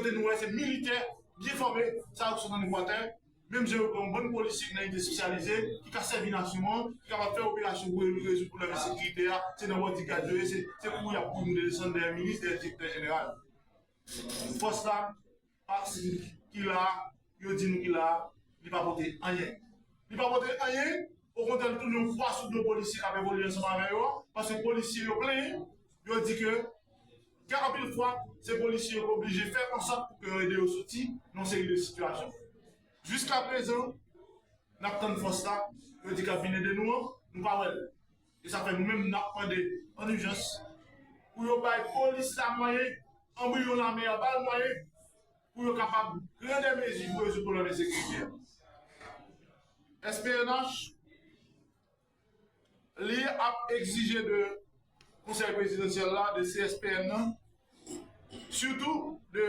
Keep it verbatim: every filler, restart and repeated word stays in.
Se nou wè, se militè byen fòme, sa yo ki sot ann Ekwatè, menm jan yo gen yon bann polisye ki nan inite espesyalize, ki ka sèvi nasyon an, ki kapab fè operasyon pou rezoud pwoblèm ensekirite a, se nan bòdigad yo ye, se, se kouri y ap kouri moute desann dèyè minis, dèyè direktè jeneral. Fòs la, pa, ki la, yo di nou ki la, li pa pote anyen. Li pa pote anyen, okontrè, li tounen yon pwa sou do polisye k ap evolye ansanm avè yo, paske polisye yo plenyen, yo di ke gen anpil fwa, se polisye yo ki oblije fè ansòt pou ke yo ede yo soti nan yon seri de sitiyasyon. Jiskaprezan, n ap tann fòs la, yo di k ap vin ede nou an, nou pa wè l. E sa fè nou menm, n ap mande an ijans pou yo bay polis la mwayen, anbriyon lame a ba l mwayen, pou yo kapab pran de mezi pou rezoud pwoblèm ensekirite a. S P N H, li ap egzije de Konsèy Prezidansyèl la, de C S P N nan, sitou de